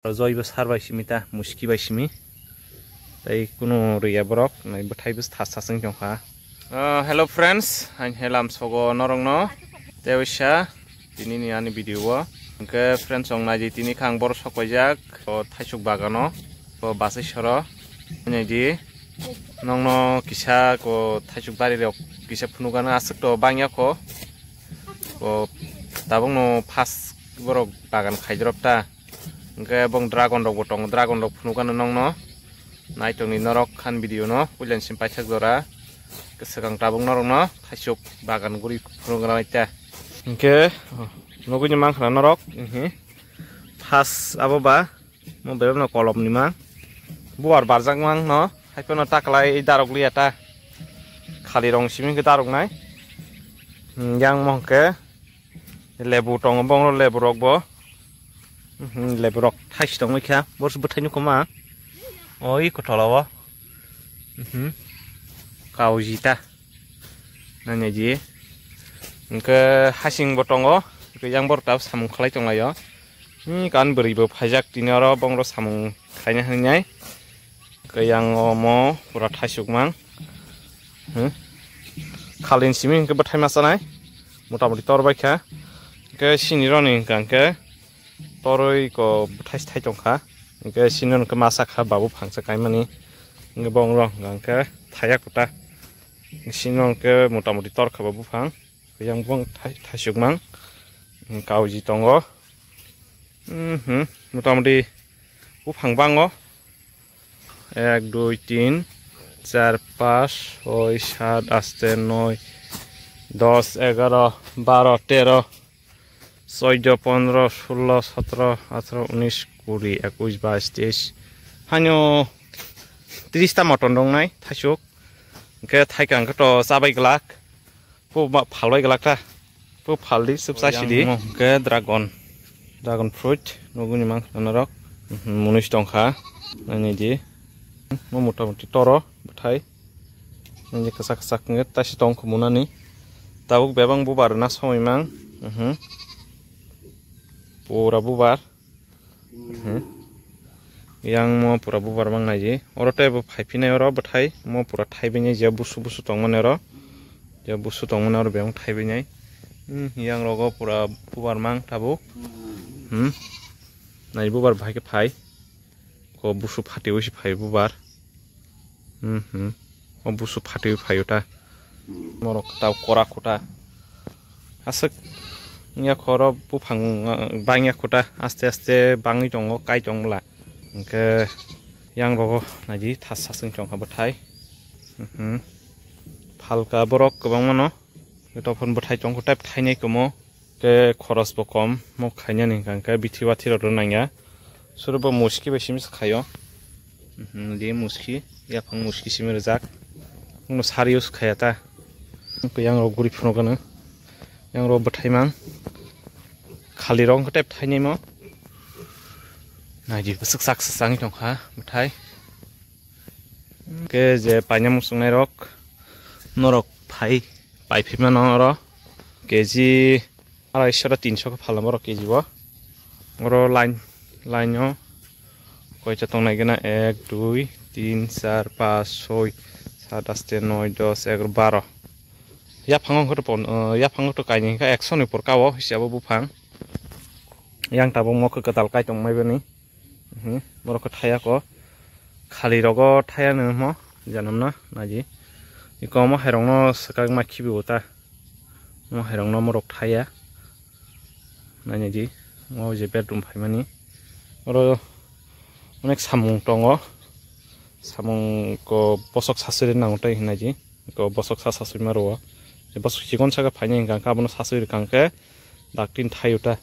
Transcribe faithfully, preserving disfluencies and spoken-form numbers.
Joi bo sar bai simi ta, muski bai simi. Tai kunu riya borok, nai bwthai bwsa thas thas wng tongkha. Ah, hello friends, ang helam sogo norokno. Tei waisa tini ni ani video o. Hwnkhe friends, chwng nai di, tini kha ang borok sok paijak o thaisuk bagano, o basai soro. Nai di, nongno kisa ko thaisuk bari rok kisa phunukgano, aswk to bangya ko. O tabukno first borok bagan khaidrop ta. Hwnkhe bong dragon rok bo tongo, dragon rok phunukgano nongno. Naitongni norok khan video no puila ni simi paithak jora. Swkang tabuk norokno thaisuk bagan guri phunukgana naita. Hwnkhe nugui ni mankha norok, mhm. First abo ba mo berok no kolom ni ma. Buar barjak mang no, haiphano ta kwlai darok liya ta. Khali rong simi khe darok nai. Hmm, yang mo hwnkhe lebu tongo, bongro lebu rok bo. Mhm, lebu rok thaisi tongwi kha, borok bwthai nukho ma. Oi kothola o. Mhm. Kauji ta. Nanya ji. Hwnkhe hasing bo tongo. Hwnkhe yang borok tabuk samung khlai tonglaio. Hmm, kan bwrwi bo phaijak tini oro bongro samung khlaina hinwi nai. Khe yang omo pura thaisuk mang. Hmm. Khalin simi hwnkhe bwthai ma chanai. Motamoti tor bai kha. Hwnkhe sini roni hwnkha hwnkhe toroi ko bwthai thai tongkha. Hwnkhe sini roni hwnkhe masa kha babu phangsa kaimani. Hwnkhe bongro hwnkha hwnkhe thaya kuta. Sini roni hwnkhe motamoti tor kha babu phang. Yang bong thai-, thaisuk mang. Kauji tongo. Mhm. Motamoti buphang bango. Ek, dui, tin, char, pas, soi, sat, aste, noi, dos, egaro, baro, tero, soido, pondro, sullo, sotro, atro, unis, kuri, ekush, bais, teis. Haino tris ta motom dongnai, thaisuk. Hwnkhe thaika hwnkhe to chabai glak. Po ma phalbai glak ta. Po phaldi, sub sa sidi. Yang mo hwnkhe dragon. Dragon fruit. Nuguni mang norok. Mhm, munuis tongkha. Nai di. Mo motamoti toro bwthai. Nai di kwchak kwchak hwnkhe taisi tong khumunani. Tabuk bebang bubar na somoi mang. Mhm. Pura bubar. Hmm. Yang mo pura bubar mang nai ji. Oro tei bo phai phinai oro bwthai mo pura thai bini je busu busu tong mani oro. Je busu tong mani oro bebak thai bini. Hmm, yang rogo pura bubar mang tabuk. Hmm. Nai bubar bahai khe phai. Ko busu phati wi si phai bubar. Hmm, hmm. O busu phatwi phaio ta. Morok ta kora kota. Aswk wngya khoro buphang, ah, bangya kota. Aste aste bangwi tongo, kai tong bwla. Hwnkhe yang rogo naidi thas saswng tongkha bwthai. Hmm. Phalka borok kwbangmano. Tophan bwthai tongkha tei thainai kwmo. Tei khoros bo kom, mo khainani hwnkha hwnkhe bithi bathi rok rw nangya. Suru bo muski bai simi se khaio. Mhm, di muski, yaphang muski simi rijak. Bono sari use khaya ta. Yang rok guri phunukgano. Yang rok bwthai mang. Khali rok hwnkhe tei thainai mo. Naidi bwswk sak sak wngwi tongkha bwthai. Hwnkhe je paina muchungnai rok, norok phai, pai phimano oro K G araisho ta tinsho khe phalna borok K G bo. Oro line, line o koita tongnai gana ek, dui, tin, char, pas, soi, sat, aste, noi, dos, egaro, baro. Yaphango hwnkhe to pon-, o, yaphango to kainwi hwnkhe ekso ni upor kao hisiya bo buphang. Yang tabuk mokhe kwtal kai tongmai bini. Mhm, borok khe thaya ko. Khali rogo thaya no mo, janam na, naji. Iko mo hairok no swkang ma khibi bo ta. Mo hairok no morok thaya. Nainaidi, mo je bedroom phaimani. Oro onek samung tongo. Samung ko bosok sasuri nango tai hwnnaidi. Ko bosok sa sasui ma rwo. Bosok chikon saka phaini hwnkha hwnkhe abono sasui rwkha hwnkhe daktin thaio ta.